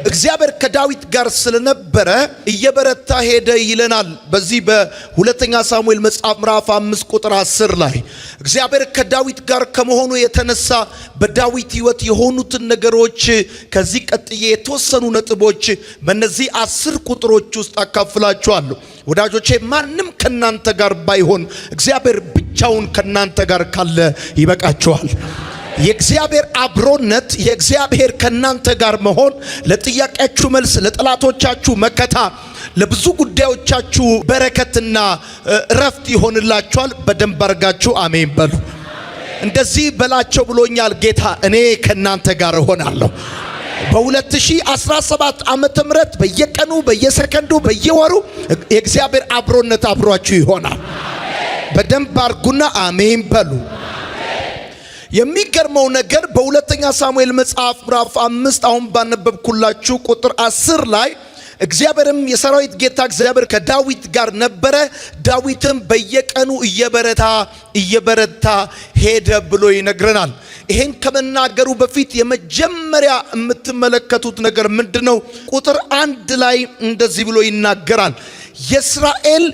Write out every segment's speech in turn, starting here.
እግዚአብሔር ከዳዊት ጋር ስለነበረ እየበረታ ሄደ ይለናል። በዚህ በሁለተኛ ሳሙኤል መጽሐፍ ምዕራፍ 5 ቁጥር 10 ላይ እግዚአብሔር ከዳዊት ጋር ከመሆኑ የተነሳ በዳዊት ሕይወት የሆኑትን ነገሮች ከዚህ ቀጥዬ የተወሰኑ ነጥቦች በእነዚህ 10 ቁጥሮች ውስጥ አካፍላችኋለሁ። ወዳጆቼ፣ ማንም ከናንተ ጋር ባይሆን እግዚአብሔር ብቻውን ከናንተ ጋር ካለ ይበቃችኋል። የእግዚአብሔር አብሮነት፣ የእግዚአብሔር ከናንተ ጋር መሆን ለጥያቄያችሁ መልስ፣ ለጠላቶቻችሁ መከታ፣ ለብዙ ጉዳዮቻችሁ በረከትና እረፍት ይሆንላችኋል። በደንብ አድርጋችሁ አሜን በሉ። እንደዚህ በላቸው ብሎኛል ጌታ፣ እኔ ከናንተ ጋር እሆናለሁ። በ2017 ዓመተ ምህረት በየቀኑ፣ በየሰከንዱ፣ በየወሩ የእግዚአብሔር አብሮነት አብሯችሁ ይሆናል። በደንብ አድርጉና አሜን በሉ። የሚገርመው ነገር በሁለተኛ ሳሙኤል መጽሐፍ ምዕራፍ 5 አሁን ባነበብኩላችሁ ቁጥር 10 ላይ እግዚአብሔርም የሰራዊት ጌታ እግዚአብሔር ከዳዊት ጋር ነበረ፣ ዳዊትም በየቀኑ እየበረታ እየበረታ ሄደ ብሎ ይነግረናል። ይሄን ከመናገሩ በፊት የመጀመሪያ የምትመለከቱት ነገር ምንድነው? ቁጥር 1 ላይ እንደዚህ ብሎ ይናገራል። የእስራኤል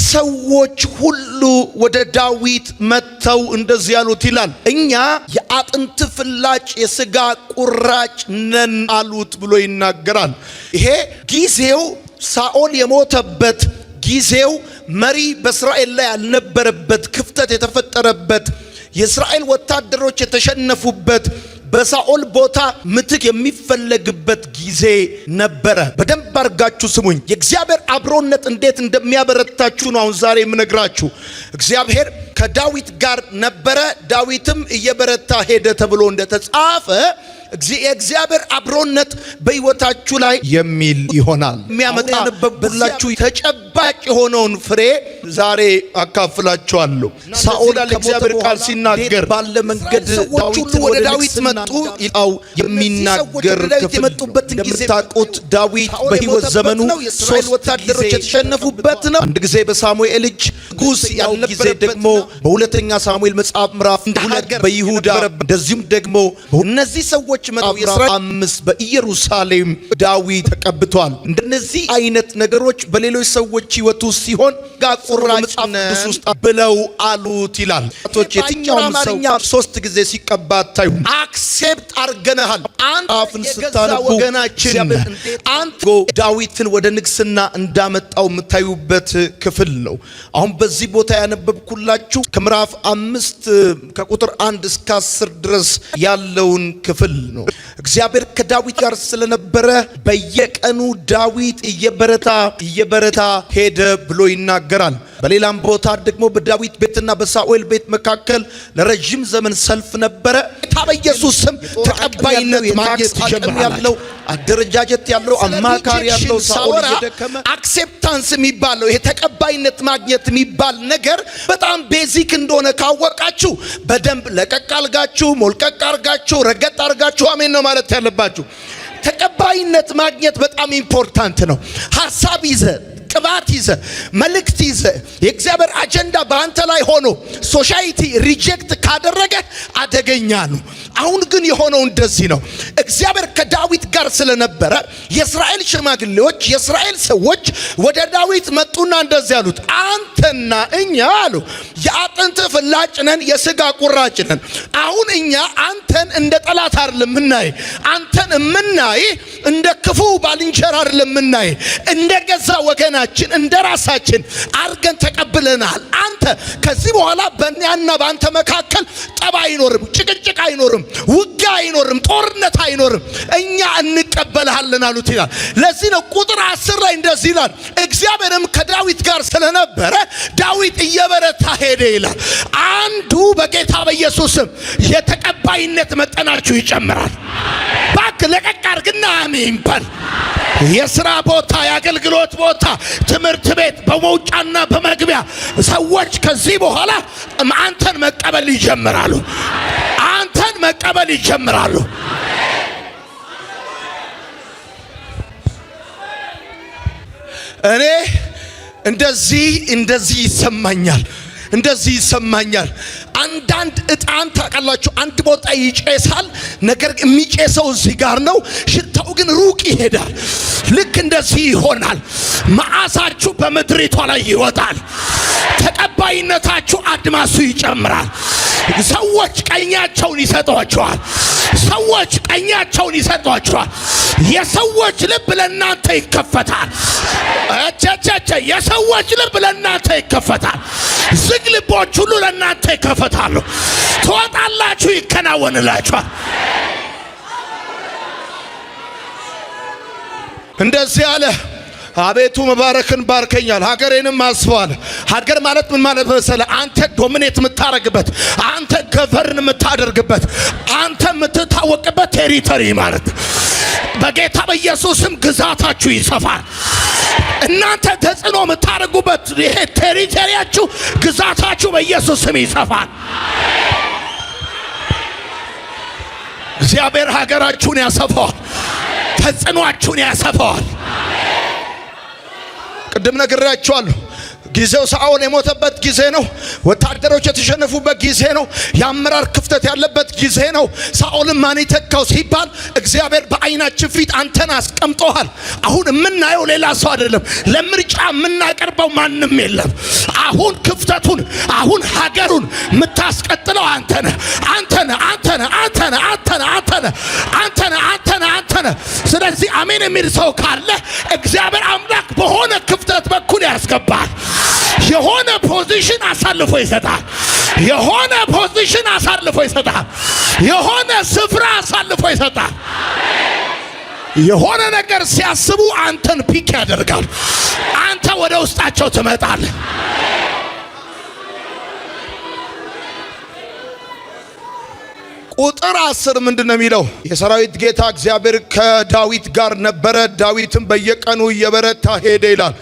ሰዎች ሁሉ ወደ ዳዊት መጥተው እንደዚህ ያሉት ይላል። እኛ የአጥንት ፍላጭ የስጋ ቁራጭ ነን አሉት ብሎ ይናገራል። ይሄ ጊዜው ሳኦል የሞተበት ጊዜው፣ መሪ በእስራኤል ላይ ያልነበረበት፣ ክፍተት የተፈጠረበት፣ የእስራኤል ወታደሮች የተሸነፉበት፣ በሳኦል ቦታ ምትክ የሚፈለግበት ጊዜ ነበረ። በደንብ አድርጋችሁ ስሙኝ። የእግዚአብሔር አብሮነት እንዴት እንደሚያበረታችሁ ነው አሁን ዛሬ የምነግራችሁ። እግዚአብሔር ከዳዊት ጋር ነበረ፣ ዳዊትም እየበረታ ሄደ ተብሎ እንደተጻፈ የእግዚአብሔር አብሮነት በሕይወታችሁ ላይ የሚል ይሆናል። የሚያመጣ ያነበብኩላችሁ ተጨባጭ የሆነውን ፍሬ ዛሬ አካፍላችኋለሁ። ሳኦል ከእግዚአብሔር ቃል ሲናገር ባለ መንገድ ዳዊት ወደ ዳዊት መጡ ይላው የሚናገር ክፍል እንደምታውቁት ዳዊት በሕይወት ዘመኑ 3 ወታደሮች የተሸነፉበት ነው። አንድ ጊዜ በሳሙኤል እጅ ንጉሥ ያለ ጊዜ ደግሞ በሁለተኛ ሳሙኤል መጽሐፍ ምዕራፍ 2 በይሁዳ፣ እንደዚሁም ደግሞ እነዚህ ሰዎች ምዕራፍ 5 በኢየሩሳሌም ዳዊት ተቀብቷል። እንደነዚህ አይነት ነገሮች በሌሎች ሰዎች ሕይወት ውስጥ ሲሆን ጋር ቁራጭ መጽሐፍ ቅዱስ ውስጥ ብለው አሉት ይላል። የትኛውም ሰው 3 ጊዜ ሲቀባ አታዩ። Accept አርገናል። አንተ አፍን ስታነቡ ወገናችን አንተ ዳዊትን ወደ ንግስና እንዳመጣው የምታዩበት ክፍል ነው። አሁን በዚህ ቦታ ያነበብኩላችሁ ከምዕራፍ 5 ከቁጥር 1 እስከ 10 ድረስ ያለውን ክፍል ነው። እግዚአብሔር ከዳዊት ጋር ስለነበረ በየቀኑ ዳዊት እየበረታ እየበረታ ሄደ ብሎ ይናገራል። በሌላም ቦታ ደግሞ በዳዊት ቤትና በሳኦል ቤት መካከል ለረጅም ዘመን ሰልፍ ነበረ። ጌታ በኢየሱስ ስም ተቀባይነት ማግኘት ያለው አደረጃጀት ያለው አማካሪ ያለው ሳኦል እየደከመ acceptance የሚባለው ይሄ ተቀባይነት ማግኘት የሚባል ነገር በጣም basic እንደሆነ ካወቃችሁ በደንብ ለቀቅ አርጋችሁ፣ ሞልቀቅ አርጋችሁ፣ ረገጥ አርጋችሁ አሜን ነው ማለት ያለባችሁ። ተቀባይነት ማግኘት በጣም important ነው። ሐሳብ ይዘ፣ ቅባት ይዘ፣ መልእክት ይዘ፣ የእግዚአብሔር አጀንዳ በአንተ ላይ ሆኖ society reject ካደረገ አደገኛ ነው። አሁን ግን የሆነው እንደዚህ ነው። እግዚአብሔር ከዳዊት ጋር ስለነበረ የእስራኤል ሽማግሌዎች፣ የእስራኤል ሰዎች ወደ ዳዊት መጡና እንደዚህ አሉት፣ አንተና እኛ አሉ የአጥንት ፍላጭ ነን፣ የስጋ ቁራጭ ነን። አሁን እኛ አንተን እንደ ጠላት አይደለም የምናይ፣ አንተን የምናይ እንደ ክፉ ባልንጀራ አይደለም የምናይ፣ እንደ ገዛ ወገናችን እንደ ራሳችን አርገን ተቀብለናል። አንተ ከዚህ በኋላ በእኛና በአንተ መካከል ጠብ አይኖርም፣ ጭቅጭቅ አይኖርም፣ ውጊያ አይኖርም፣ ጦርነት አይኖርም፣ እኛ እንቀበልሃለን አሉት ይላል። ለዚህ ነው ቁጥር 10 ላይ እንደዚህ ይላል፣ እግዚአብሔርም ከዳዊት ጋር ስለነበረ ዳዊት እየበረታ ሄደ ይላል። አንዱ በጌታ በኢየሱስ ስም የተቀባይነት መጠናችሁ ይጨምራል። ባክ ለቀቅ አርግና አሜን በል። የስራ ቦታ፣ የአገልግሎት ቦታ፣ ትምህርት ቤት፣ በመውጫና በመግቢያ ሰዎች ከዚህ በኋላ አንተን መቀበል ይጀምራሉ። አንተን መቀበል ይጀምራሉ። እኔ እንደዚህ እንደዚህ ይሰማኛል፣ እንደዚህ ይሰማኛል። አንዳንድ እጣን ታውቃላችሁ፣ አንድ ቦታ ይጨሳል፣ ነገር የሚጨሰው እዚህ ጋር ነው፣ ሽታው ግን ሩቅ ይሄዳል። ልክ እንደዚህ ይሆናል። መዓዛችሁ በምድሪቷ ላይ ይወጣል። ተቀባይነታችሁ አድማሱ ይጨምራል። ሰዎች ቀኛቸውን ይሰጧቸዋል። ሰዎች ቀኛቸውን ይሰጧቸዋል። የሰዎች ልብ ለእናንተ ይከፈታል። እቸቸቸ የሰዎች ልብ ለእናንተ ይከፈታል። ዝግ ልቦች ሁሉ ለእናንተ ይከፈታሉ። ትወጣላችሁ፣ ይከናወንላችኋል። እንደዚህ አለ። አቤቱ መባረክን ባርከኛል፣ ሀገሬንም አስፈዋል። ሀገር ማለት ምን ማለት መሰለ? አንተ dominate የምታረግበት፣ አንተ govern የምታደርግበት፣ አንተ የምትታወቅበት territory ማለት። በጌታ በኢየሱስም ግዛታችሁ ይሰፋል። እናንተ ተጽዕኖ የምታደርጉበት ይሄ territory ያችሁ፣ ግዛታችሁ በኢየሱስ ስም ይሰፋል። እግዚአብሔር ሀገራችሁን ያሰፋዋል። ተጽዕኗችሁን ያሰፋዋል። ቅድም ነግሬያችኋለሁ። ጊዜው ሳኦል የሞተበት ጊዜ ነው። ወታደሮች የተሸነፉበት ጊዜ ነው። የአመራር ክፍተት ያለበት ጊዜ ነው። ሳኦልን ማን ይተካው ሲባል እግዚአብሔር በዓይናችን ፊት አንተን አስቀምጦሃል። አሁን የምናየው ሌላ ሰው አይደለም። ለምርጫ የምናቀርበው ማንም የለም። አሁን ክፍተቱን፣ አሁን ሀገሩን የምታስቀጥለው አንተ ነህ። አንተ ነህ። አንተ ነህ። አንተ ነህ። አንተ ነህ። አንተ ነህ። አንተ ነህ። አንተ ነህ። አንተ ነህ። ስለዚህ አሜን የሚል ሰው ካለ እግዚአብሔር አምላክ በሆነ ክፍተት በኩል ያስገባል። የሆነ position አሳልፎ ይሰጣል። የሆነ position አሳልፎ ይሰጣል። የሆነ ስፍራ አሳልፎ ይሰጣል። የሆነ ነገር ሲያስቡ አንተን pick ያደርጋል። አንተ ወደ ውስጣቸው ትመጣለህ። ቁጥር 10 ምንድን ነው የሚለው? የሰራዊት ጌታ እግዚአብሔር ከዳዊት ጋር ነበረ፣ ዳዊትም በየቀኑ እየበረታ ሄደ ይላል።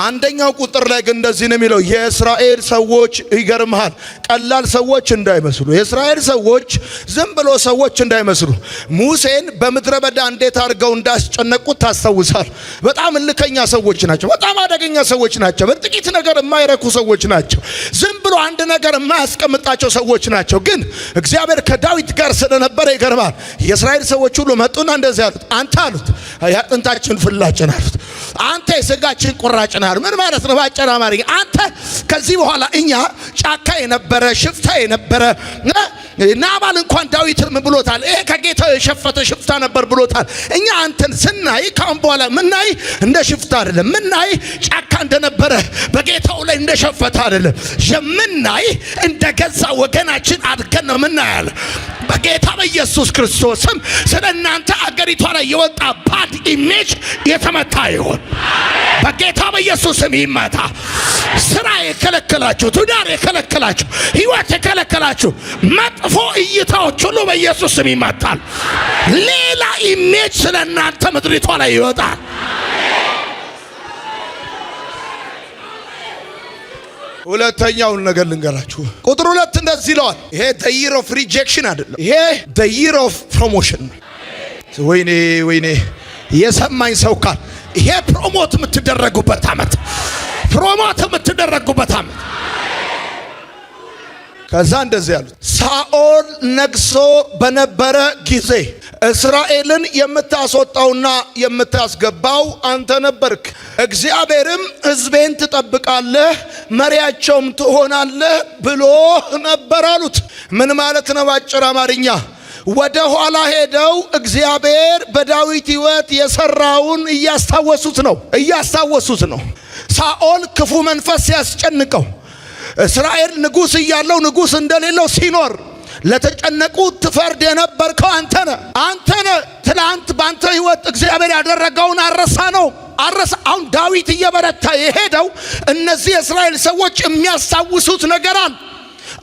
አንደኛው ቁጥር ላይ ግን እንደዚህ ነው የሚለው፣ የእስራኤል ሰዎች ይገርምሃል፣ ቀላል ሰዎች እንዳይመስሉ፣ የእስራኤል ሰዎች ዝም ብሎ ሰዎች እንዳይመስሉ። ሙሴን በምድረ በዳ እንዴት አድርገው እንዳስጨነቁት ታስታውሳል። በጣም እልከኛ ሰዎች ናቸው። በጣም አደገኛ ሰዎች ናቸው። በጥቂት ነገር የማይረኩ ሰዎች ናቸው። ዝም ብሎ አንድ ነገር የማያስቀምጣቸው ሰዎች ናቸው። ግን እግዚአብሔር ከዳዊት ጋር ስለነበረ ይገርማል። የእስራኤል ሰዎች ሁሉ መጡና እንደዚህ አሉት፣ አንተ አሉት የአጥንታችን ፍላጭን አሉት፣ አንተ የስጋችን ቁራጭን አሉት። ምን ማለት ነው? በአጭር አማርኛ አንተ ከዚህ በኋላ እኛ ጫካ የነበረ ሽፍታ የነበረ ናባል እንኳን ዳዊትን ምን ብሎታል? ይሄ ከጌታው የሸፈተ ሽፍታ ነበር ብሎታል። እኛ አንተን ስናይ ካሁን በኋላ ምናይ እንደ ሽፍታ አይደለም፣ ምናይ ጫካ እንደነበረ በጌታው ላይ እንደሸፈተ አይደለም፣ የምናይ እንደ ገዛ ወገናችን አድርገን ነው ምናያለ። በጌታ በኢየሱስ ክርስቶስም ስለ እናንተ አገሪቷ ላይ የወጣ bad image የተመታ ይሆን፣ በጌታ በኢየሱስ ስም ይመታ። ስራ የከለከላችሁ፣ ትዳር የከለከላችሁ፣ ህይወት የከለከላችሁ መጥፎ እይታዎች ሁሉ በኢየሱስ ስም ይመታል። ሌላ image ስለ እናንተ ምድሪቷ ላይ ይወጣል። ሁለተኛውን ነገር ልንገራችሁ። ቁጥር 2 እንደዚህ ይለዋል። ይሄ the year of rejection አይደለም፣ ይሄ the year of promotion ነው። ወይኔ ወይኔ፣ የሰማኝ ሰው ካል ይሄ promote የምትደረጉበት ዓመት፣ promote የምትደረጉበት ዓመት። ከዛ እንደዚህ ያሉት፣ ሳኦል ነግሶ በነበረ ጊዜ እስራኤልን የምታስወጣውና የምታስገባው አንተ ነበርክ። እግዚአብሔርም ሕዝቤን ትጠብቃለህ፣ መሪያቸውም ትሆናለህ ብሎ ነበር አሉት። ምን ማለት ነው? ባጭር አማርኛ ወደ ኋላ ሄደው እግዚአብሔር በዳዊት ሕይወት የሰራውን እያስታወሱት ነው፣ እያስታወሱት ነው። ሳኦል ክፉ መንፈስ ሲያስጨንቀው፣ እስራኤል ንጉሥ እያለው ንጉሥ እንደሌለው ሲኖር ለተጨነቁ ትፈርድ የነበርከው አንተ ነህ፣ አንተ ነህ። ትላንት በአንተ ሕይወት እግዚአብሔር ያደረገውን አረሳ ነው አረሳ። አሁን ዳዊት እየበረታ የሄደው እነዚህ የእስራኤል ሰዎች የሚያስታውሱት ነገር አለ።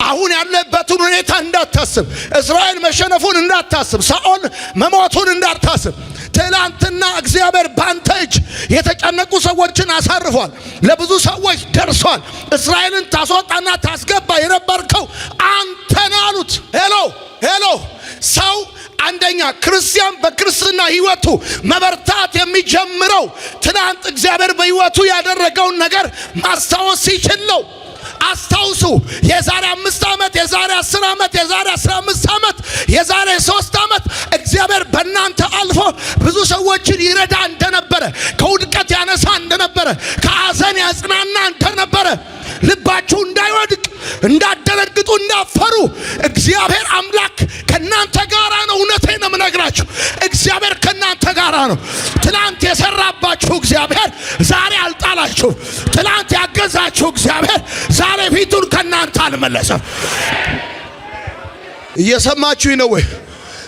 አሁን ያለበትን ሁኔታ እንዳታስብ፣ እስራኤል መሸነፉን እንዳታስብ፣ ሳኦል መሞቱን እንዳታስብ። ትላንትና እግዚአብሔር ባንተ እጅ የተጨነቁ ሰዎችን አሳርፏል። ለብዙ ሰዎች ደርሷል። እስራኤልን ታስወጣና ታስገባ የነበርከው አንተ ነህ አሉት። Hello hello፣ ሰው አንደኛ ክርስቲያን በክርስትና ሕይወቱ መበርታት የሚጀምረው ትናንት እግዚአብሔር በሕይወቱ ያደረገውን ነገር ማስታወስ ሲችል ነው። አስታውሱ። የዛሬ 5 ዓመት፣ የዛሬ 10 ዓመት፣ የዛሬ 15 ዓመት፣ የዛሬ 3 ዓመት እግዚአብሔር በእናንተ አልፎ ብዙ ሰዎችን ይረዳ እንደነበረ፣ ከውድቀት ያነሳ እንደነበረ፣ ከሐዘን ያጽናና እንደነበረ ልባችሁ እንዳይወድቅ፣ እንዳትደነግጡ፣ እንዳትፈሩ። እግዚአብሔር አምላክ ከእናንተ ጋራ ነው። እውነቴን ነው የምነግራችሁ። እግዚአብሔር ከእናንተ ጋራ ነው። ትላንት የሰራባችሁ እግዚአብሔር ዛሬ አልጣላችሁ። ትላንት ያገዛችሁ እግዚአብሔር ዛሬ ፊቱን ከእናንተ አልመለሰም። እየሰማችሁ ነው ወይ?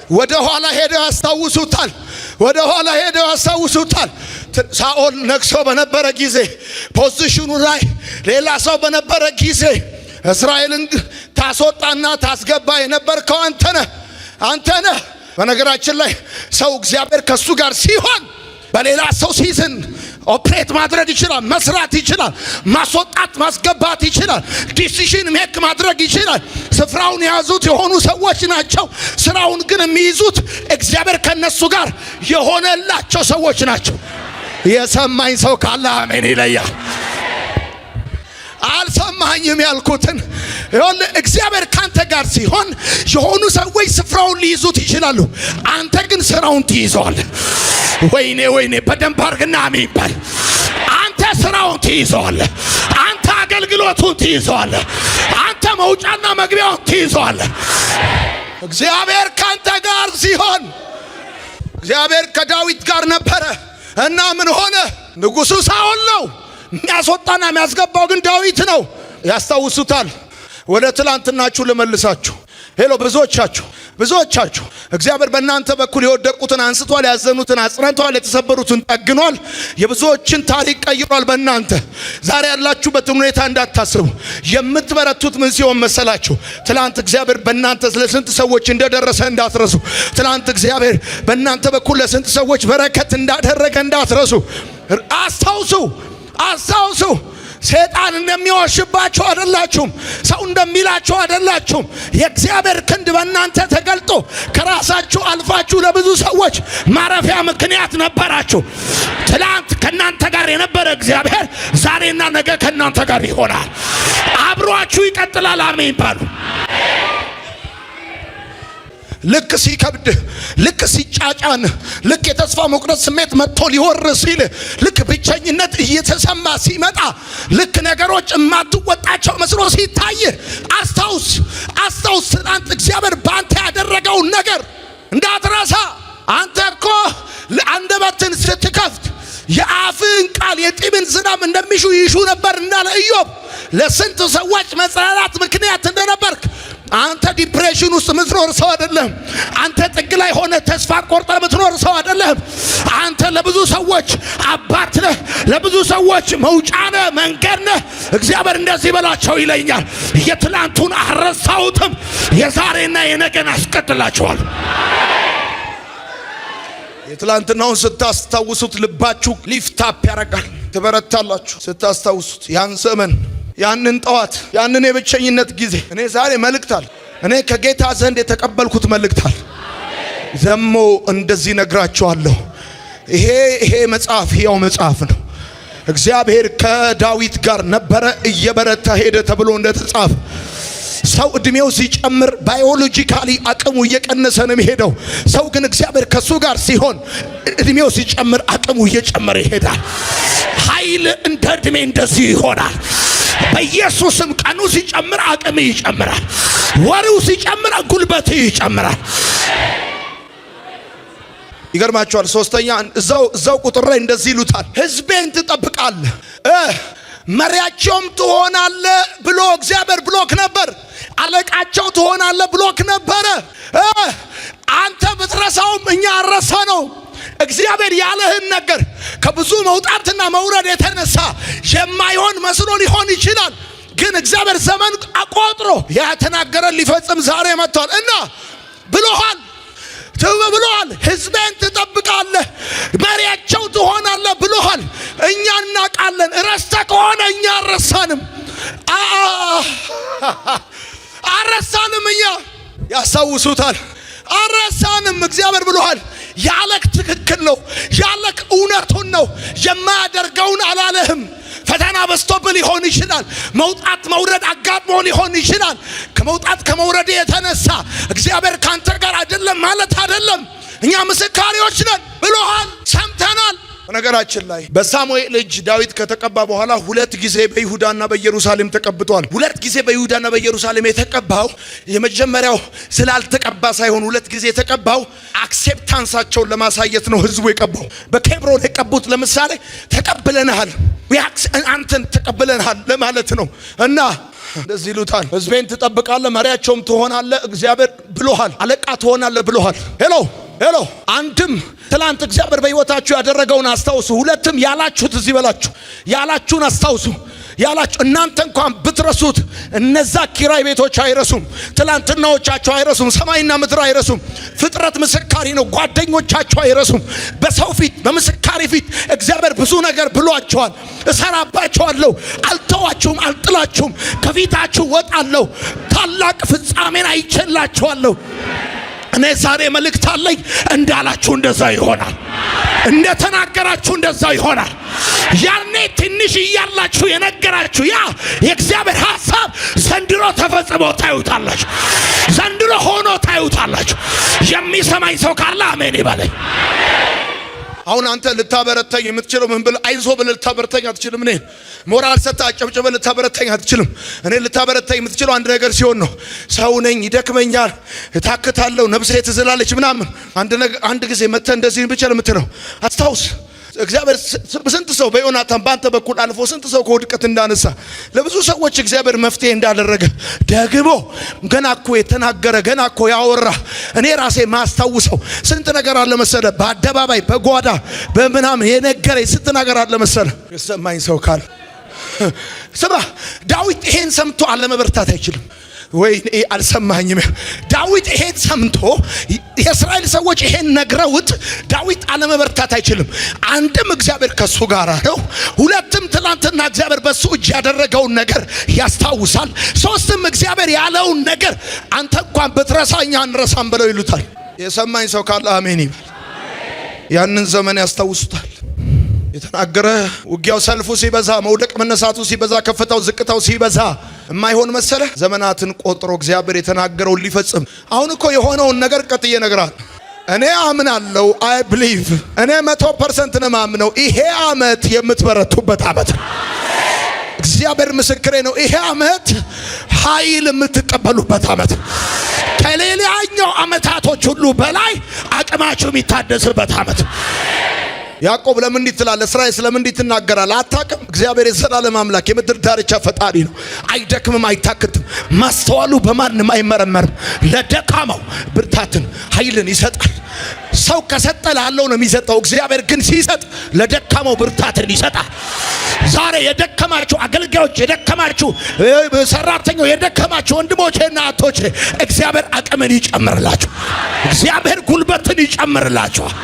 ወደ ኋላ ሄደው ያስታውሱታል። ወደ ኋላ ሄደው ያስታውሱታል። ሳኦል ነግሶ በነበረ ጊዜ፣ position ኑ ላይ ሌላ ሰው በነበረ ጊዜ እስራኤልን ታስወጣና ታስገባ የነበርከው አንተ ነህ፣ አንተ ነህ። በነገራችን ላይ ሰው እግዚአብሔር ከሱ ጋር ሲሆን በሌላ ሰው season operate ማድረግ ይችላል፣ መስራት ይችላል፣ ማስወጣት ማስገባት ይችላል፣ decision make ማድረግ ይችላል። ስፍራውን የያዙት የሆኑ ሰዎች ናቸው። ስራውን ግን የሚይዙት እግዚአብሔር ከነሱ ጋር የሆነላቸው ሰዎች ናቸው። የሰማኝ ሰው ካለ አሜን ይለያል። አልሰማኝም ያልኩትን ይኸውልህ፣ እግዚአብሔር ካንተ ጋር ሲሆን የሆኑ ሰዎች ስፍራውን ሊይዙት ይችላሉ። አንተ ግን ስራውን ትይዘዋለህ። ወይኔ ወይኔ፣ በደንብ አድርግና አሜን በል። አንተ ስራውን ትይዘዋለህ። አንተ አገልግሎቱን ትይዘዋለህ። አንተ መውጫና መግቢያውን ትይዘዋለህ። እግዚአብሔር ካንተ ጋር ሲሆን፣ እግዚአብሔር ከዳዊት ጋር ነበረ እና ምን ሆነ? ንጉሡ ሳኦል ነው። የሚያስወጣና የሚያስገባው ግን ዳዊት ነው። ያስታውሱታል። ወደ ትላንትናችሁ ልመልሳችሁ። Hello፣ ብዙዎቻችሁ፣ ብዙዎቻችሁ እግዚአብሔር በእናንተ በኩል የወደቁትን አንስቷል፣ ያዘኑትን አጽናንቷል፣ የተሰበሩትን ጠግኗል፣ የብዙዎችን ታሪክ ቀይሯል። በእናንተ ዛሬ ያላችሁበትን ሁኔታ እንዳታስቡ። የምትበረቱት ምን ሲሆን መሰላችሁ? ትላንት እግዚአብሔር በእናንተ ለስንት ሰዎች እንደደረሰ እንዳትረሱ። ትላንት እግዚአብሔር በእናንተ በኩል ለስንት ሰዎች በረከት እንዳደረገ እንዳትረሱ። አስታውሱ፣ አስታውሱ። ሰይጣን እንደሚዋሽባችሁ አይደላችሁም። ሰው እንደሚላችሁ አይደላችሁም። የእግዚአብሔር ክንድ በእናንተ ተገልጦ ከራሳችሁ አልፋችሁ ለብዙ ሰዎች ማረፊያ ምክንያት ነበራችሁ። ትላንት ከእናንተ ጋር የነበረ እግዚአብሔር ዛሬና ነገ ከእናንተ ጋር ይሆናል። አብሯችሁ ይቀጥላል። አሜን በሉ። ልክ ሲከብድ፣ ልክ ሲጫጫን፣ ልክ የተስፋ መቁረጥ ስሜት መጥቶ ሊወር ሲል፣ ልክ ብቸኝነት እየተሰማ ሲመጣ፣ ልክ ነገሮች የማትወጣቸው መስሎ ሲታይ አስታውስ፣ አስታውስ። ትናንት እግዚአብሔር በአንተ ያደረገውን ነገር እንዳትረሳ። አንተ እኮ አንደበትን ስትከፍት የአፍህን ቃል የጢምን ዝናብ እንደሚሹ ይሹ ነበር እንዳለ ኢዮብ፣ ለስንት ሰዎች መጽናናት ምክንያት እንደነበርክ። አንተ depression ውስጥ የምትኖር ሰው አይደለም። አንተ ጥግ ላይ ሆነህ ተስፋ ቆርጠህ የምትኖር ሰው አይደለም። አንተ ለብዙ ሰዎች አባት ነህ፣ ለብዙ ሰዎች መውጫ ነህ፣ መንገድ ነህ። እግዚአብሔር እንደዚህ በላቸው ይለኛል። የትላንቱን አልረሳሁትም፣ የዛሬና የነገን አስቀጥላቸዋል። የትላንትናውን ስታስታውሱት ልባችሁ lift up ያደርጋል፣ ትበረታላችሁ። ስታስታውሱት ያን ዘመን፣ ያንን ጠዋት፣ ያንን የብቸኝነት ጊዜ። እኔ ዛሬ መልእክት አለ። እኔ ከጌታ ዘንድ የተቀበልኩት መልእክት አለ። ዘሞ እንደዚህ ነግራችኋለሁ። ይሄ መጽሐፍ ሕያው መጽሐፍ ነው። እግዚአብሔር ከዳዊት ጋር ነበረ፣ እየበረታ ሄደ ተብሎ እንደተጻፈ፣ ሰው እድሜው ሲጨምር biologically አቅሙ እየቀነሰ ነው የሚሄደው። ሰው ግን እግዚአብሔር ከሱ ጋር ሲሆን እድሜው ሲጨምር አቅሙ እየጨመረ ይሄዳል። ኃይል እንደ እድሜ እንደዚህ ይሆናል። በኢየሱስም ቀኑ ሲጨምር አቅም ይጨምራል። ወሬው ሲጨምር ጉልበት ይጨምራል። ይገርማቸዋል። ሶስተኛ እዛው ቁጥር ላይ እንደዚህ ይሉታል፣ ህዝቤን ትጠብቃለህ፣ መሪያቸውም ትሆናለህ ብሎ እግዚአብሔር ብሎክ ነበር። አለቃቸው ትሆናለህ ብሎክ ነበረ። አንተ ብትረሳውም እኛ አልረሳነው። እግዚአብሔር ያለህን ነገር ከብዙ መውጣትና መውረድ የተነሳ የማይሆን መስሎ ሊሆን ይችላል። ግን እግዚአብሔር ዘመን አቆጥሮ የተናገረን ሊፈጽም ዛሬ መጥቷል እና ብሎሃል ብሎሃል። ህዝቤን ትጠብቃለህ፣ መሪያቸው ትሆናለህ ብሎሃል። እኛ እናውቃለን። ረስተህ ከሆነ እኛ አልረሳንም፣ አልረሳንም። እኛ ያስታውሱታል። አልረሳንም። እግዚአብሔር ብሎሃል። ያለክ ትክክል ነው። ያለክ እውነቱን ነው። የማያደርገውን አላለህም። ፈተና ፈተና በዝቶብህ ሊሆን ይችላል። መውጣት መውረድ አጋጥሞ ሊሆን ይችላል። ከመውጣት ከመውረድ የተነሳ እግዚአብሔር ካንተ ጋር አይደለም ማለት አይደለም። እኛ ምስካሪዎች ነን ብሎሃል፣ ሰምተናል። በነገራችን ላይ በሳሙኤል እጅ ዳዊት ከተቀባ በኋላ 2 ጊዜ በይሁዳና በኢየሩሳሌም ተቀብቷል። 2 ጊዜ በይሁዳና በኢየሩሳሌም የተቀባው የመጀመሪያው ስላልተቀባ ሳይሆን 2 ጊዜ የተቀባው acceptance ኣቸውን ለማሳየት ነው። ህዝቡ የቀባው በኬብሮን የቀቡት ለምሳሌ ተቀብለናል፣ አንተን ተቀብለናል ለማለት ነው። እና እንደዚህ ይሉታል፣ ህዝቤን ትጠብቃለህ፣ መሪያቸውም ትሆናለህ፣ እግዚአብሔር ብሎሃል፣ አለቃ ትሆናለህ ብሎሃል። Hello hello፣ አንድም ትላንት እግዚአብሔር በህይወታችሁ ያደረገውን አስታውሱ። ሁለትም ያላችሁት እዚህ በላችሁ ያላችሁን አስታውሱ። ያላችሁ እናንተ እንኳን ብትረሱት እነዛ ኪራይ ቤቶች አይረሱም፣ ትላንትናዎቻችሁ አይረሱም፣ ሰማይና ምድር አይረሱም። ፍጥረት ምስካሪ ነው። ጓደኞቻችሁ አይረሱም። በሰው ፊት በምስካሪ ፊት እግዚአብሔር ብዙ ነገር ብሏቸዋል። እሰራባቸዋለሁ፣ አልተዋችሁም፣ አልጥላችሁም፣ ከፊታችሁ ወጣለሁ፣ ታላቅ ፍጻሜን አይቼላችኋለሁ። እኔ ዛሬ መልእክት አለኝ። እንዳላችሁ እንደዛ ይሆናል፣ እንደተናገራችሁ እንደዛ ይሆናል። ያኔ ትንሽ እያላችሁ የነገራችሁ ያ የእግዚአብሔር ሐሳብ ዘንድሮ ተፈጽሞ ታዩታላችሁ። ዘንድሮ ሆኖ ታዩታላችሁ። የሚሰማኝ ሰው ካለ አሜን ይበለኝ። አሁን አንተ ልታበረታኝ የምትችለው ምን ብለህ አይዞህ ብለህ ልታበረታኝ አትችልም። እኔ ሞራል ሰጥተህ አጨብጭበህ ልታበረታኝ አትችልም። እኔ ልታበረታኝ የምትችለው አንድ ነገር ሲሆን ነው። ሰው ነኝ፣ ይደክመኛል፣ እታክታለሁ፣ ነፍሴ ትዝላለች ምናምን። አንድ ጊዜ መተህ እንደዚህ ብቻ ለምትለው አስታውስ። እግዚአብሔር ስንት ሰው በዮናታን ባንተ በኩል አልፎ ስንት ሰው ከውድቀት እንዳነሳ፣ ለብዙ ሰዎች እግዚአብሔር መፍትሄ እንዳደረገ፣ ደግሞ ገና እኮ የተናገረ ገና እኮ ያወራ እኔ ራሴ ማስታውሰው ስንት ነገር አለ መሰለ። በአደባባይ በጓዳ በምናምን የነገረኝ ስንት ነገር አለ መሰለ። የሰማኝ ሰው ካለ ስማ፣ ዳዊት ይሄን ሰምቶ አለመበርታት አይችልም። ወይ አልሰማኝም። ዳዊት ይሄን ሰምቶ የእስራኤል ሰዎች ይሄን ነግረውት ዳዊት አለመበርታት አይችልም። አንድም እግዚአብሔር ከሱ ጋር ነው። ሁለትም ትላንትና እግዚአብሔር በሱ እጅ ያደረገውን ነገር ያስታውሳል። ሶስትም እግዚአብሔር ያለውን ነገር አንተ እንኳን ብትረሳ እኛ አንረሳም ብለው ይሉታል። የሰማኝ ሰው ካለ አሜን ይበል። ያንን ዘመን ያስታውሱታል። የተናገረ ውጊያው ሰልፉ ሲበዛ፣ መውደቅ መነሳቱ ሲበዛ፣ ከፍታው ዝቅታው ሲበዛ የማይሆን መሰለ። ዘመናትን ቆጥሮ እግዚአብሔር የተናገረውን ሊፈጽም አሁን እኮ የሆነውን ነገር ቀጥዬ እነግርሃለሁ። እኔ አምናለሁ። I believe፣ እኔ 100% ነው የማምነው። ይሄ አመት የምትበረቱበት አመት ነው። እግዚአብሔር ምስክሬ ነው። ይሄ አመት ኃይል የምትቀበሉበት አመት፣ ከሌላኛው አመታቶች ሁሉ በላይ አቅማችሁ የሚታደስበት አመት። ያዕቆብ ለምን እንዲህ ትላለህ? እስራኤል ስለምን እንዲህ ትናገራለህ? አታውቅም? እግዚአብሔር የዘላለም አምላክ የምድር ዳርቻ ፈጣሪ ነው። አይደክምም፣ አይታክትም። ማስተዋሉ በማንም አይመረመርም። ለደካማው ብርታትን ኃይልን ይሰጣል። ሰው ከሰጠ ላለው ነው የሚሰጠው። እግዚአብሔር ግን ሲሰጥ ለደካማው ብርታትን ይሰጣል። ዛሬ የደከማችሁ አገልጋዮች፣ የደከማችሁ ሰራተኞች፣ የደከማችሁ ወንድሞቼና እህቶቼ እግዚአብሔር አቅምን ይጨምርላችሁ። እግዚአብሔር ጉልበትን ይጨምርላችኋል።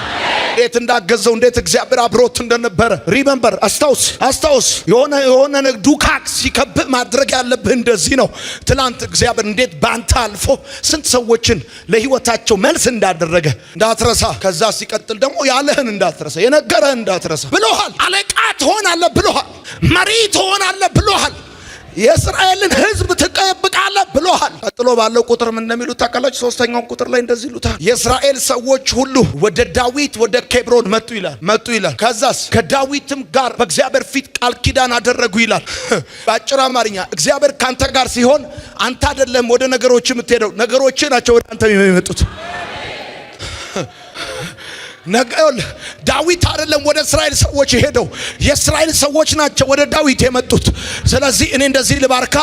እንዴት እንዳገዘው፣ እንዴት እግዚአብሔር አብሮት እንደነበረ remember፣ አስታውስ፣ አስታውስ። የሆነ የሆነ ዱካክ ሲከብህ ማድረግ ያለብህ እንደዚህ ነው። ትላንት እግዚአብሔር እንዴት ባንተ አልፎ ስንት ሰዎችን ለህይወታቸው መልስ እንዳደረገ እንዳትረሳ። ከዛ ሲቀጥል ደግሞ ያለህን እንዳትረሳ፣ የነገረህን እንዳትረሳ ብሎሃል። አለቃ ትሆናለህ ብሎሃል። መሪ ትሆናለህ ብሎሃል። የእስራኤልን ሕዝብ ትጠብቃለህ ብሎሃል። ቀጥሎ ባለው ቁጥር ምን እንደሚሉት ታውቃላችሁ? ሶስተኛውን ቁጥር ላይ እንደዚህ ይሉታል። የእስራኤል ሰዎች ሁሉ ወደ ዳዊት ወደ ኬብሮን መጡ ይላል፣ መጡ ይላል። ከዛስ ከዳዊትም ጋር በእግዚአብሔር ፊት ቃል ኪዳን አደረጉ ይላል። በአጭር አማርኛ እግዚአብሔር ካንተ ጋር ሲሆን አንተ አይደለም ወደ ነገሮች የምትሄደው፣ ነገሮች ናቸው ወደ አንተ የሚመጡት። ዳዊት አይደለም ወደ እስራኤል ሰዎች የሄደው፣ የእስራኤል ሰዎች ናቸው ወደ ዳዊት የመጡት። ስለዚህ እኔ እንደዚህ ልባርካ፣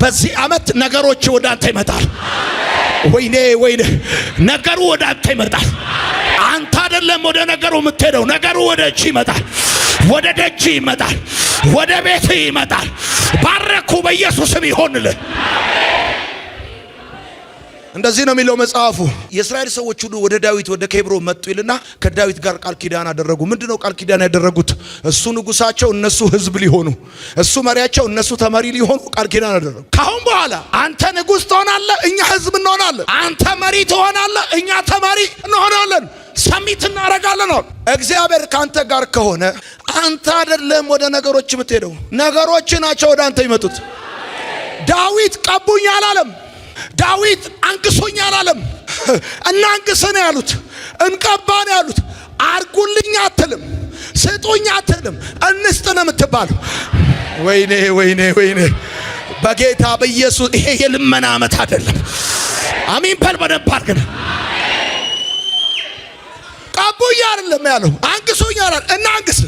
በዚህ አመት ነገሮች ወደ አንተ ይመጣል። ወይኔ ወይኔ፣ ነገሩ ወደ አንተ ይመጣል። አንተ አይደለም ወደ ነገሩ የምትሄደው፣ ነገሩ ወደ እጅ ይመጣል፣ ወደ ደጅ ይመጣል፣ ወደ ቤት ይመጣል። ባረኩ፣ በኢየሱስም ይሆንልህ። እንደዚህ ነው የሚለው መጽሐፉ። የእስራኤል ሰዎች ሁሉ ወደ ዳዊት ወደ ኬብሮን መጡ ይልና ከዳዊት ጋር ቃል ኪዳን አደረጉ። ምንድነው ቃል ኪዳን ያደረጉት? እሱ ንጉሳቸው፣ እነሱ ህዝብ ሊሆኑ፣ እሱ መሪያቸው፣ እነሱ ተመሪ ሊሆኑ ቃል ኪዳን አደረጉ። ካሁን በኋላ አንተ ንጉስ ትሆናለህ፣ እኛ ህዝብ እንሆናለን። አንተ መሪ ትሆናለህ፣ እኛ ተመሪ እንሆናለን። ሰሚት እናደርጋለን። እግዚአብሔር ካንተ ጋር ከሆነ አንተ አይደለም ወደ ነገሮች የምትሄደው፣ ነገሮች ናቸው ወደ አንተ የሚመጡት። ዳዊት ቀቡኝ አላለም። ዳዊት አንግሱኝ አላለም። እናንግስ ነው ያሉት፣ እንቀባ ነው ያሉት። አርጉልኝ አትልም፣ ስጡኝ አትልም፣ እንስጥ ነው የምትባለው። ወይኔ ወይኔ ወይኔ! በጌታ በኢየሱስ ይሄ የልመና ዓመት አይደለም። አሚን በል በደንብ አድርገን። ቀቡኝ አይደለም ያለው፣ አንግሱኝ አላለም። እናንግስ፣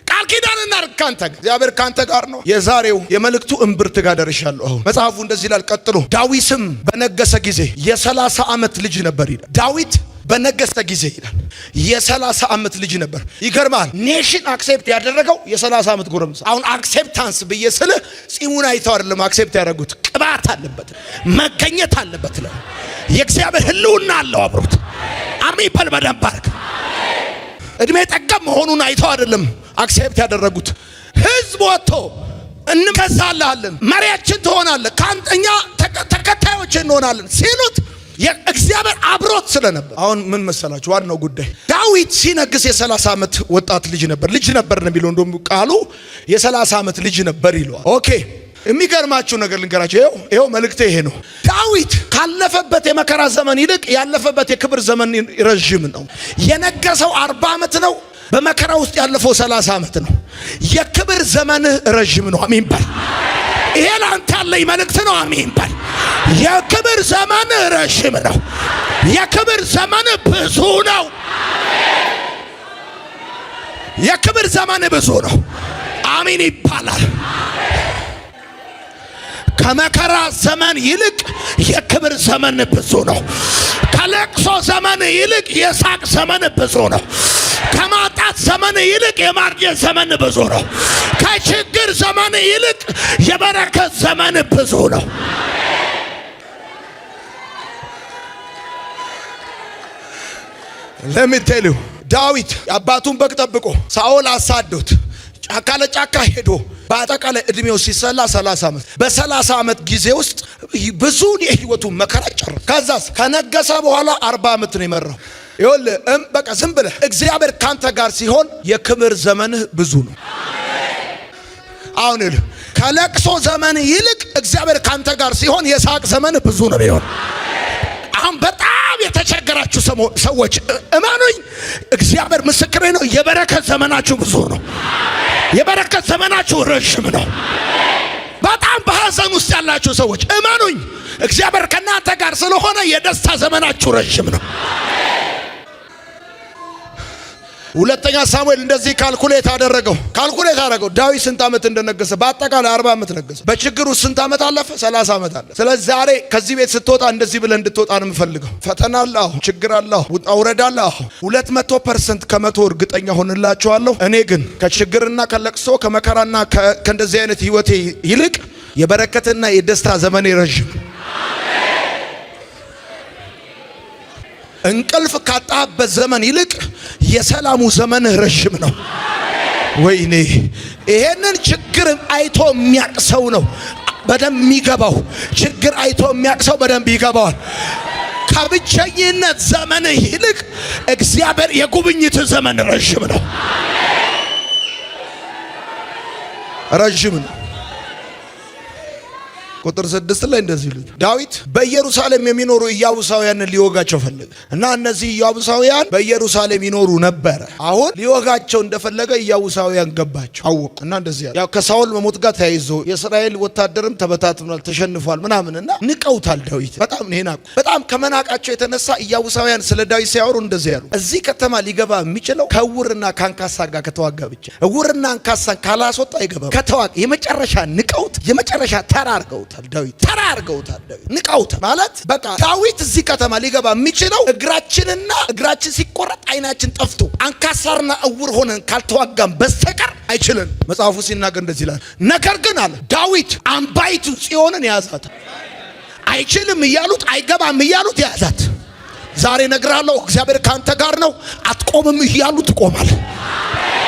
ቃል ኪዳን እናድርግ ካንተ ጋር። እግዚአብሔር ካንተ ጋር ነው። የዛሬው የመልእክቱ እምብርት ጋር ደርሻለሁ። አሁን መጽሐፉ እንደዚህ ይላል። ቀጥሎ ዳዊትም በነገሰ ጊዜ የ30 ዓመት ልጅ ነበር ይላል። ዳዊት በነገሰ ጊዜ ይላል የ30 ዓመት ልጅ ነበር። ይገርማል። Nation accept ያደረገው የ30 ዓመት ጎረምሳ። አሁን acceptance ብዬ ስል ጺሙን አይተው አይደለም accept ያደረጉት፣ ቅባት አለበት፣ መገኘት አለበት። የእግዚአብሔር ሕልውና አለው አብሮት። አሜን በል በደንብ አድርግ። እድሜ ጠገብ መሆኑን አይተው አይደለም accept ያደረጉት። ህዝብ ወጥቶ እንገዛልሃለን፣ መሪያችን ትሆናለህ፣ ከአንተ እኛ ተከታዮች እንሆናለን ሲሉት እግዚአብሔር አብሮት ስለነበር። አሁን ምን መሰላችሁ ዋናው ጉዳይ ዳዊት ሲነግስ የ30 ዓመት ወጣት ልጅ ነበር። ልጅ ነበር ነው የሚለው፣ እንደውም ቃሉ የ30 ዓመት ልጅ ነበር ይለዋል። Okay፣ የሚገርማችሁ ነገር ልንገራችሁ። ይኸው ይኸው መልእክቴ ይሄ ነው። ዳዊት ካለፈበት የመከራ ዘመን ይልቅ ያለፈበት የክብር ዘመን ረዥም ነው። የነገሰው 40 ዓመት ነው። በመከራ ውስጥ ያለፈው 30 ዓመት ነው። የክብር ዘመንህ ረዥም ነው። አሜን በል። ይሄ ለአንተ ያለኝ መልእክት ነው። አሜን በል። የክብር ዘመን ረዥም ነው። የክብር ዘመን ብዙ ነው። የክብር ዘመን ብዙ ነው። አሜን ይባላል። ከመከራ ዘመን ይልቅ የክብር ዘመን ብዙ ነው። ከለቅሶ ዘመን ይልቅ የሳቅ ዘመን ብዙ ነው። ከማጣት ዘመን ይልቅ የማግኘት ዘመን ብዙ ነው። ከችግር ዘመን ይልቅ የበረከት ዘመን ብዙ ነው። Let me tell you፣ ዳዊት የአባቱን በግ ጠብቆ ሳኦል አሳዶት ጫካ ለጫካ ሄዶ በአጠቃላይ እድሜው ሲሰላ 30 ዓመት፣ በ30 ዓመት ጊዜ ውስጥ ብዙ የህይወቱ መከራ ጨረሰ። ከዛስ ከነገሰ በኋላ 40 ዓመት ነው የመራው። ይኸውልህ በቃ ዝም ብለህ እግዚአብሔር ካንተ ጋር ሲሆን የክብር ዘመንህ ብዙ ነው። አሁን ይኸውልህ ከለቅሶ ዘመን ይልቅ እግዚአብሔር ካንተ ጋር ሲሆን የሳቅ ዘመን ብዙ ነው የሚሆን። አሁን በጣም የተቸገራችሁ ሰዎች እመኑኝ፣ እግዚአብሔር ምስክሬ ነው። የበረከት ዘመናችሁ ብዙ ነው። የበረከት ዘመናችሁ ረዥም ነው። በጣም በሐዘን ውስጥ ያላችሁ ሰዎች እመኑኝ፣ እግዚአብሔር ከእናንተ ጋር ስለሆነ የደስታ ዘመናችሁ ረዥም ነው። ሁለተኛ ሳሙኤል እንደዚህ calculate አደረገው። Calculate አደረገው። ዳዊት ስንት ዓመት እንደነገሰ በአጠቃላይ 40 ዓመት ነገሰ። በችግሩ ስንት ዓመት አለፈ? 30 ዓመት አለፈ። ስለዚህ ዛሬ ከዚህ ቤት ስትወጣ እንደዚህ ብለህ እንድትወጣ ነው የምፈልገው። ፈተና አለ፣ አዎ። ችግር አለ፣ አዎ። ውጣ ውረድ አለ፣ አዎ። 200% ከመቶ እርግጠኛ ሆንላችኋለሁ። እኔ ግን ከችግርና ከለቅሶ ከመከራና ከእንደዚህ አይነት ህይወቴ ይልቅ የበረከትና የደስታ ዘመኔ ረዥም። እንቅልፍ ካጣበት ዘመን ይልቅ የሰላሙ ዘመን ረዥም ነው። ወይኔ፣ ይሄንን ችግር አይቶ የሚያቅ ሰው ነው በደንብ የሚገባው። ችግር አይቶ የሚያቅ ሰው በደንብ ይገባዋል። ከብቸኝነት ዘመን ይልቅ እግዚአብሔር የጉብኝት ዘመን ረዥም ነው፣ ረዥም ነው። ቁጥር 6 ላይ እንደዚህ ይሉት፣ ዳዊት በኢየሩሳሌም የሚኖሩ ኢያቡሳውያንን ሊወጋቸው ፈለገ እና እነዚህ ኢያቡሳውያን በኢየሩሳሌም ይኖሩ ነበረ። አሁን ሊወጋቸው እንደፈለገ ኢያቡሳውያን ገባቸው፣ አወቁ እና እንደዚህ ያሉ ያው ከሳውል መሞት ጋር ተያይዞ የእስራኤል ወታደርም ተበታትኗል፣ ተሸንፏል ምናምን እና ንቀውታል። ዳዊት በጣም ነው የናቁ። በጣም ከመናቃቸው የተነሳ ኢያቡሳውያን ስለ ዳዊት ሲያወሩ እንደዚህ ያሉ፣ እዚህ ከተማ ሊገባ የሚችለው ከእውርና ከአንካሳ ጋር ከተዋጋ ብቻ፣ እውርና አንካሳን ካላስወጣ አይገባም። ከተዋጋ የመጨረሻ ንቀውት የመጨረሻ ተራ አድርገውታል። ዳዊት ተራ አድርገውታል። ዳዊት ንቀውታል ማለት በቃ ዳዊት እዚህ ከተማ ሊገባ የሚችለው እግራችንና እግራችን ሲቆረጥ አይናችን ጠፍቶ አንካሳና እውር ሆነን ካልተዋጋም በስተቀር አይችልም። መጽሐፉ ሲናገር እንደዚህ ይላል። ነገር ግን አለ ዳዊት አምባይቱ ጽዮንን ያዛት። አይችልም እያሉት፣ አይገባም እያሉት ያዛት። ዛሬ እነግርሃለሁ፣ እግዚአብሔር ካንተ ጋር ነው። አትቆምም እያሉ ትቆማለህ።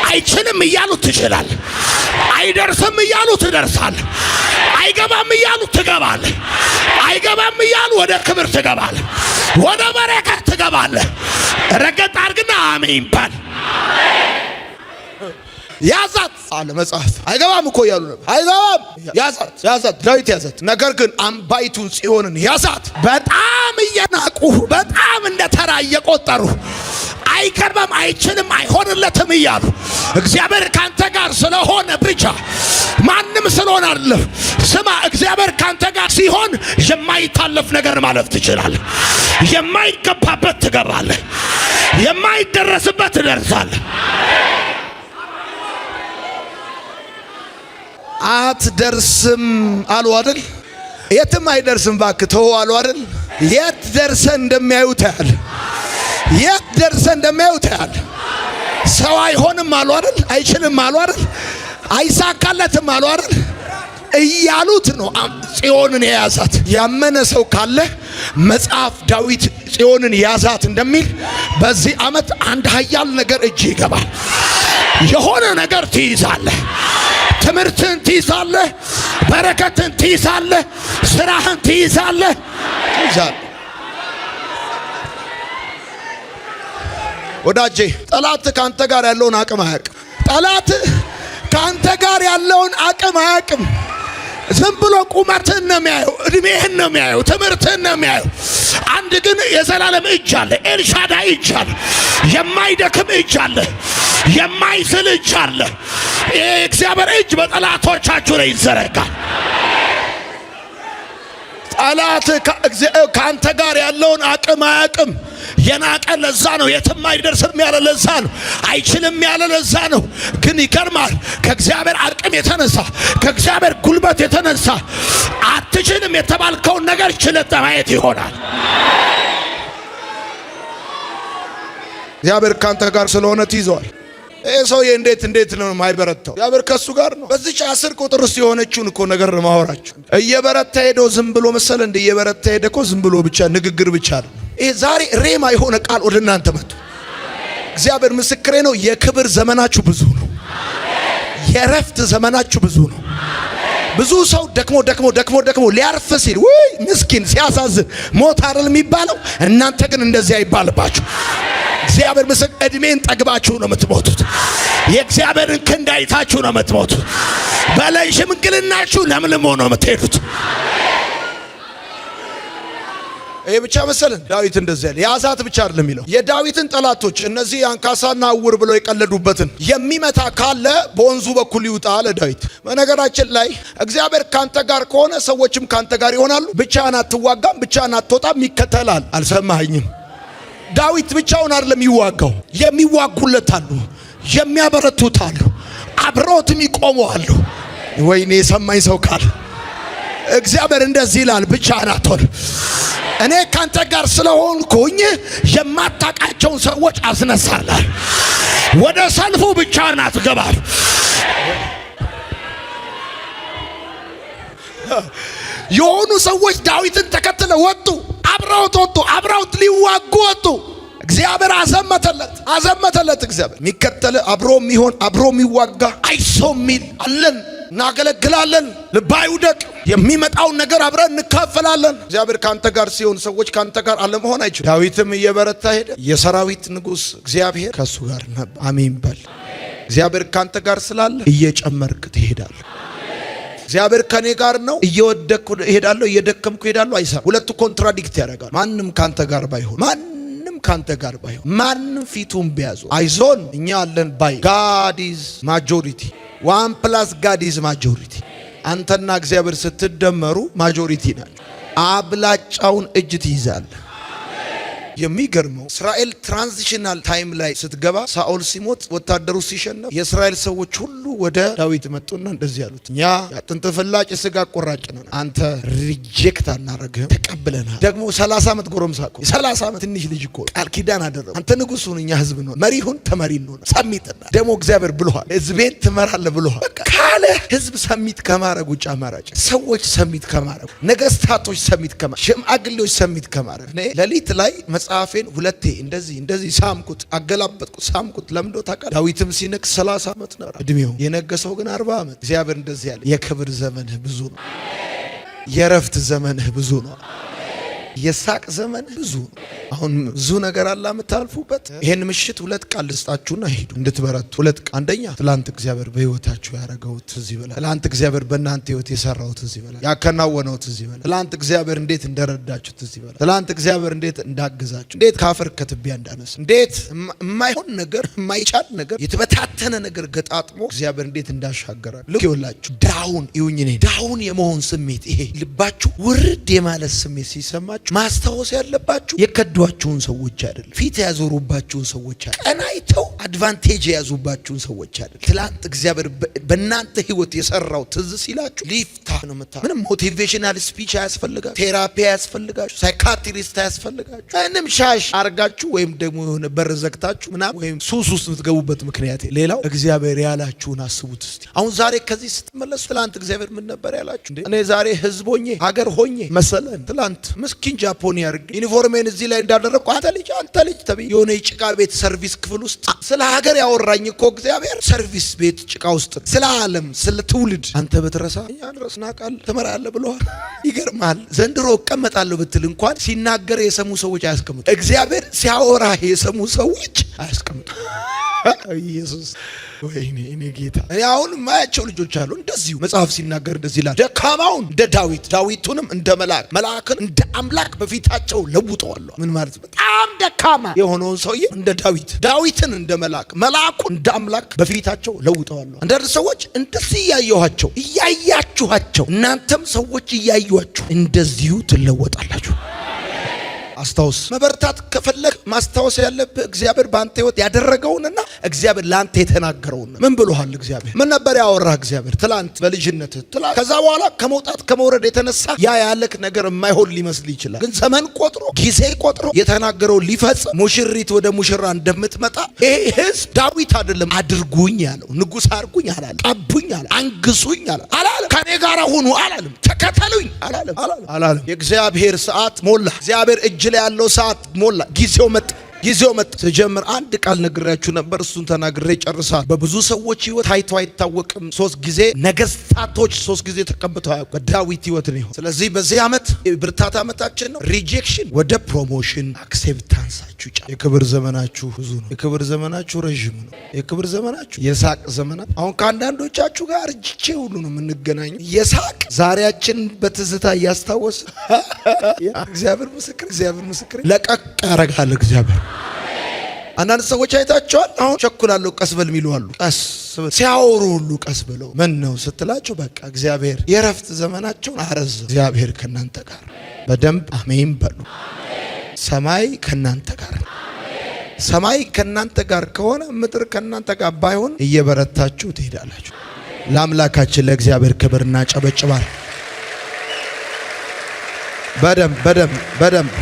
አይችልም እያሉ ትችላለህ። አይደርስም እያሉ ትደርሳለህ። አይገባም እያሉ ትገባለህ። አይገባም እያሉ ወደ ክብር ትገባለህ። ወደ በረከት ትገባለህ። ረገጥ አድርግና አሜን በል። ያዛት አለ መጽሐፍ። አይገባም እኮ እያሉ ነበር። አይገባም፣ ያዛት፣ ያዛት፣ ዳዊት ያዛት። ነገር ግን አምባይቱን ጽዮንን ያዛት። በጣም እየናቁ፣ በጣም እንደ ተራ እየቆጠሩ፣ አይገባም፣ አይችልም፣ አይሆንለትም እያሉ፣ እግዚአብሔር ካንተ ጋር ስለሆነ ብቻ፣ ማንም ስለሆነ አይደለም። ስማ፣ እግዚአብሔር ካንተ ጋር ሲሆን የማይታለፍ ነገር ማለፍ ትችላለህ። የማይገባበት ትገባለህ። የማይደረስበት ትደርሳለህ። አትደርስም አሉ አይደል? የትም አይደርስም ባክህ ተው አሉ አይደል? የት ደርሰ እንደሚያዩ ታያል። የት ደርሰ እንደሚያዩ ታያል። ሰው አይሆንም አሉ አይደል? አይችልም አሉ አይደል? አይሳካለትም አሉ አይደል? እያሉት ነው ጽዮንን የያዛት። ያመነ ሰው ካለ መጽሐፍ ዳዊት ጽዮንን ያዛት እንደሚል በዚህ ዓመት አንድ ኃያል ነገር እጅ ይገባል። የሆነ ነገር ትይዛለህ። ትምህርትን ትይዛለህ። በረከትን ትይዛለህ። ስራህን ትይዛለህ። ትይዛለህ። ወዳጄ፣ ጠላት ካንተ ጋር ያለውን አቅም አያውቅም። ጠላት ካንተ ጋር ያለውን አቅም አያውቅም። ዝም ብሎ ቁመትህን ነው የሚያየው፣ እድሜህን ነው የሚያየው፣ ትምህርትህን ነው የሚያየው። አንድ ግን የዘላለም እጅ አለ፣ ኤልሻዳይ እጅ አለ፣ የማይደክም እጅ አለ፣ የማይዝል እጅ አለ። የእግዚአብሔር እጅ በጠላቶቻችሁ ላይ ይዘረጋል። ጠላት ከአንተ ጋር ያለውን አቅም አያውቅም። የናቀ ለዛ ነው። የትም አይደርስም ያለ ለዛ ነው። አይችልም ያለ ለዛ ነው። ግን ይገርማል። ከእግዚአብሔር አቅም የተነሳ፣ ከእግዚአብሔር ጉልበት የተነሳ አትችልም የተባልከውን ነገር ችለህ ማየት ይሆናል። እግዚአብሔር ከአንተ ጋር ስለሆነ ትይዘዋል። ይህ ሰውዬ እንዴት ነው የማይበረታው? እግዚአብሔር ከእሱ ጋር ነው። በዚች 10 ቁጥር ውስጥ የሆነችውን እኮ ነገር ነው ማወራችሁ። እየበረታ ሄደው ዝም ብሎ መሰለ እንደ እየበረታ ሄደ እኮ ዝም ብሎ ብቻ ንግግር ብቻ ነው። ይሄ ዛሬ rhema የሆነ ቃል ወደ እናንተ መጥቶ፣ እግዚአብሔር ምስክሬ ነው። የክብር ዘመናችሁ ብዙ ነው። የእረፍት ዘመናችሁ ብዙ ነው። ብዙ ሰው ደክሞ ደክሞ ደክሞ ደክሞ ሊያርፍ ሲል ውይ ምስኪን ሲያሳዝን ሞት አይደል የሚባለው? እናንተ ግን እንደዚህ አይባልባችሁ። እግዚአብሔር ምስክር፣ እድሜን ጠግባችሁ ነው የምትሞቱት። የእግዚአብሔርን ክንድ አይታችሁ ነው የምትሞቱት። በለሽምግልናችሁ ለምልሞ ነው የምትሄዱት። ይሄ ብቻ መሰለን? ዳዊት እንደዚህ ያለ ያዛት ብቻ አይደለም የሚለው። የዳዊትን ጠላቶች፣ እነዚህ አንካሳና እውር ብለው የቀለዱበትን የሚመታ ካለ በወንዙ በኩል ይውጣ አለ ዳዊት። በነገራችን ላይ እግዚአብሔር ካንተ ጋር ከሆነ ሰዎችም ካንተ ጋር ይሆናሉ። ብቻህን አትዋጋም፣ ብቻህን አትወጣም፣ ይከተላል። አልሰማኸኝም? ዳዊት ብቻውን አይደለም የሚዋጋው። የሚዋጉለት አሉ፣ የሚያበረቱት አሉ፣ አብረውት የሚቆሙ አሉ። ወይኔ የሰማኝ ሰው ካለ፣ እግዚአብሔር እንደዚህ ይላል፣ ብቻህን አትሆንም። እኔ ካንተ ጋር ስለሆንኩኝ የማታውቃቸውን ሰዎች አስነሳለሁ። ወደ ሰልፉ ብቻህን አትገባም። የሆኑ ሰዎች ዳዊትን ተከትለው ወጡ፣ አብረውት ወጡ፣ አብረውት ሊዋጉ ወጡ። እግዚአብሔር አዘመተለት፣ አዘመተለት። እግዚአብሔር የሚከተል፣ አብሮ የሚሆን፣ አብሮ የሚዋጋ፣ አይዞ የሚል አለን። እናገለግላለን። ልባ ይውደቅ። የሚመጣውን ነገር አብረን እንካፈላለን። እግዚአብሔር ካንተ ጋር ሲሆን ሰዎች ካንተ ጋር አለመሆን አይችሉም። ዳዊትም እየበረታ ሄደ። የሰራዊት ንጉሥ እግዚአብሔር ከእሱ ጋር ነበር። አሜን በል። እግዚአብሔር ካንተ ጋር ስላለ እየጨመርክ ትሄዳለህ። እግዚአብሔር ከኔ ጋር ነው፣ እየወደቅኩ እሄዳለሁ፣ እየደከምኩ እሄዳለሁ። አይሰራም። ሁለቱ contradict ያደርጋል። ማንም ካንተ ጋር ባይሆን፣ ማንም ካንተ ጋር ባይሆን፣ ማንም ፊቱን ቢያዞር፣ አይዞን እኛ አለን ባይ፣ God is majority። One plus God is majority። አንተና እግዚአብሔር ስትደመሩ majority ናቸው። አብላጫውን እጅ ትይዛለህ። የሚገርመው እስራኤል transitional time ላይ ስትገባ፣ ሳኦል ሲሞት፣ ወታደሩ ሲሸነፍ፣ የእስራኤል ሰዎች ሁሉ ወደ ዳዊት መጡና እንደዚህ ያሉት፣ እኛ የአጥንት ፍላጭ የስጋ ቆራጭ ነን፣ አንተ reject አናረግህም፣ ተቀብለናል። ደግሞ 30 ዓመት ጎረምሳ እኮ፣ 30 ዓመት ትንሽ ልጅ እኮ፣ ቃል ኪዳን አደረጉ። አንተ ንጉሥ ሁን፣ እኛ ህዝብ ነው፣ መሪ ሁን፣ ተመሪ እንሆን። Submit ደግሞ እግዚአብሔር ብሎሃል፣ ህዝቤን ትመራለህ ብሎሃል። በቃ ካለ ህዝብ submit ከማድረግ ውጭ አማራጭ፣ ሰዎች submit ከማድረግ፣ ነገስታቶች submit ከማድረግ፣ ሽማግሌዎች submit ከማድረግ። እኔ ሌሊት ላይ መጽሐፌን ሁለቴ እንደዚህ እንደዚህ ሳምኩት፣ አገላበጥኩት፣ ሳምኩት። ለምዶ ታውቃለህ። ዳዊትም ሲነግስ 30 ዓመት ነው እድሜው፣ የነገሰው ግን 40 ዓመት። እግዚአብሔር እንደዚህ ያለ የክብር ዘመንህ ብዙ ነው። የእረፍት ዘመንህ ብዙ ነው። የሳቅ ዘመን ብዙ ነው። አሁን ብዙ ነገር አለ የምታልፉበት። ይሄን ምሽት ሁለት ቃል ልስጣችሁና ሂዱ እንድትበረቱ። ሁለት ቃል። አንደኛ፣ ትላንት እግዚአብሔር በህይወታችሁ ያደረገው ትዝ ይበላል። ትላንት እግዚአብሔር በእናንተ ህይወት የሰራው ትዝ ይበላል። ያከናወነው ትዝ ይበላል። ትላንት እግዚአብሔር እንዴት እንደረዳችሁ ትዝ ይበላል። ትላንት እግዚአብሔር እንዴት እንዳገዛችሁ፣ እንዴት ካፈር ከትቢያ እንዳነሳ፣ እንዴት የማይሆን ነገር፣ የማይቻል ነገር፣ የተበታተነ ነገር ገጣጥሞ እግዚአብሔር እንዴት እንዳሻገራችሁ። ልክ ይኸውላችሁ down ይሁኝ እኔ down የመሆን ስሜት፣ ይሄ ልባችሁ ውርድ የማለት ስሜት ሲሰማችሁ ማስታወስ ያለባችሁ የከዷችሁን ሰዎች አይደለም፣ ፊት ያዞሩባችሁን ሰዎች አይደለም፣ ቀናይተው advantage የያዙባችሁን ሰዎች አይደለም። ትላንት እግዚአብሔር በእናንተ ህይወት የሰራው ትዝ ሲላችሁ ሊፍታ ነው ምታ ምንም motivational speech አያስፈልጋችሁ፣ therapy አያስፈልጋችሁ፣ psychiatrist አያስፈልጋችሁ። ምንም ሻሽ አርጋችሁ ወይም ደግሞ የሆነ በር ዘግታችሁ ምናምን ወይም ሱስ ውስጥ የምትገቡበት ምክንያት። ሌላው እግዚአብሔር ያላችሁን አስቡት እስቲ። አሁን ዛሬ ከዚህ ስትመለሱ ትላንት እግዚአብሔር ምን ነበር ያላችሁ? እንዴ፣ እኔ ዛሬ ህዝብ ሆኜ ሀገር ሆኜ መሰለን? ትላንት ምስኪን ጃፖኒ አድርጌ ዩኒፎርሜን እዚህ ላይ እንዳደረግኩ አንተ ልጅ፣ አንተ ልጅ ተብዬ የሆነ የጭቃ ቤት ሰርቪስ ክፍል ውስጥ ስለ ሀገር ያወራኝ እኮ እግዚአብሔር ሰርቪስ ቤት ጭቃ ውስጥ ስለ ዓለም፣ ስለ ትውልድ አንተ ብትረሳ እኛ ድረስ ናቃል ትመራለህ ብለዋል። ይገርማል። ዘንድሮ እቀመጣለሁ ብትል እንኳን ሲናገር የሰሙ ሰዎች አያስቀምጡ። እግዚአብሔር ሲያወራ የሰሙ ሰዎች አያስቀምጡ። ኢየሱስ፣ ወይኔ እኔ ጌታ። እኔ አሁን የማያቸው ልጆች አሉ፣ እንደዚሁ መጽሐፍ ሲናገር እንደዚህ ይላል። ደካማውን እንደ ዳዊት፣ ዳዊቱንም እንደ መልአክ፣ መልአክን እንደ አምላክ በፊታቸው ለውጠዋለሁ። ምን ማለት? በጣም ደካማ የሆነውን ሰውዬ እንደ ዳዊት፣ ዳዊትን እንደ መልአክ፣ መልአኩን እንደ አምላክ በፊታቸው ለውጠዋለሁ። አንዳንድ ሰዎች እንደዚህ እያየኋቸው፣ እያያችኋቸው፣ እናንተም ሰዎች እያዩችሁ እንደዚሁ ትለወጣላችሁ። አስታውስ። መበርታት ከፈለግ ማስታወስ ያለብህ እግዚአብሔር በአንተ ህይወት ያደረገውንና እግዚአብሔር ለአንተ የተናገረውን። ምን ብሎሃል እግዚአብሔር? ምን ነበር ያወራህ እግዚአብሔር ትላንት በልጅነትህ? ትላንት ከዛ በኋላ ከመውጣት ከመውረድ የተነሳ ያ ያለክ ነገር የማይሆን ሊመስል ይችላል። ግን ዘመን ቆጥሮ፣ ጊዜ ቆጥሮ የተናገረውን ሊፈጽም ሙሽሪት ወደ ሙሽራ እንደምትመጣ ይሄ ህዝብ ዳዊት አይደለም አድርጉኝ ያለው፣ ንጉሥ አድርጉኝ አላለም፣ ቀቡኝ አላለም፣ አንግሱኝ አላለም፣ አላለም፣ ከኔ ጋር ሁኑ አላለም፣ ተከተሉኝ አላለም፣ አላለም፣ አላለም። የእግዚአብሔር ሰዓት ሞላ። እግዚአብሔር እጅ ላይ ያለው ሰዓት ሞላ። ጊዜው መጣ። ጊዜው መጣ። ስጀምር አንድ ቃል ነግሬያችሁ ነበር። እሱን ተናግሬ ጨርሳል። በብዙ ሰዎች ህይወት ታይቶ አይታወቅም። ሶስት ጊዜ ነገስታቶች ሶስት ጊዜ ተቀብተው አያውቁም። በዳዊት ህይወት ነው። ስለዚህ በዚህ ዓመት የብርታት ዓመታችን ነው። Rejection ወደ promotion፣ acceptance ኣችሁ ጫ የክብር ዘመናችሁ ብዙ ነው። የክብር ዘመናችሁ ረዥም ነው። የክብር ዘመናችሁ የሳቅ ዘመናት። አሁን ከአንዳንዶቻችሁ ጋር እርጅቼ ሁሉ ነው የምንገናኘው። የሳቅ ዛሬያችን በትዝታ እያስታወስ እግዚአብሔር ምስክር፣ እግዚአብሔር ምስክር፣ ለቀቅ ያደርጋል እግዚአብሔር። አንዳንድ ሰዎች አይታቸዋል። አሁን ቸኩላለሁ ቀስ በል የሚሉ አሉ። ቀስ በል ሲያወሩ ሁሉ ቀስ ብለው፣ ምን ነው ስትላቸው በቃ እግዚአብሔር የእረፍት ዘመናቸውን አረዘ። እግዚአብሔር ከእናንተ ጋር። በደንብ አሜን በሉ። ሰማይ ከእናንተ ጋር። ሰማይ ከእናንተ ጋር ከሆነ ምድር ከእናንተ ጋር ባይሆን እየበረታችሁ ትሄዳላችሁ። ለአምላካችን ለእግዚአብሔር ክብር እናጨበጭባል። በደንብ፣ በደንብ፣ በደንብ።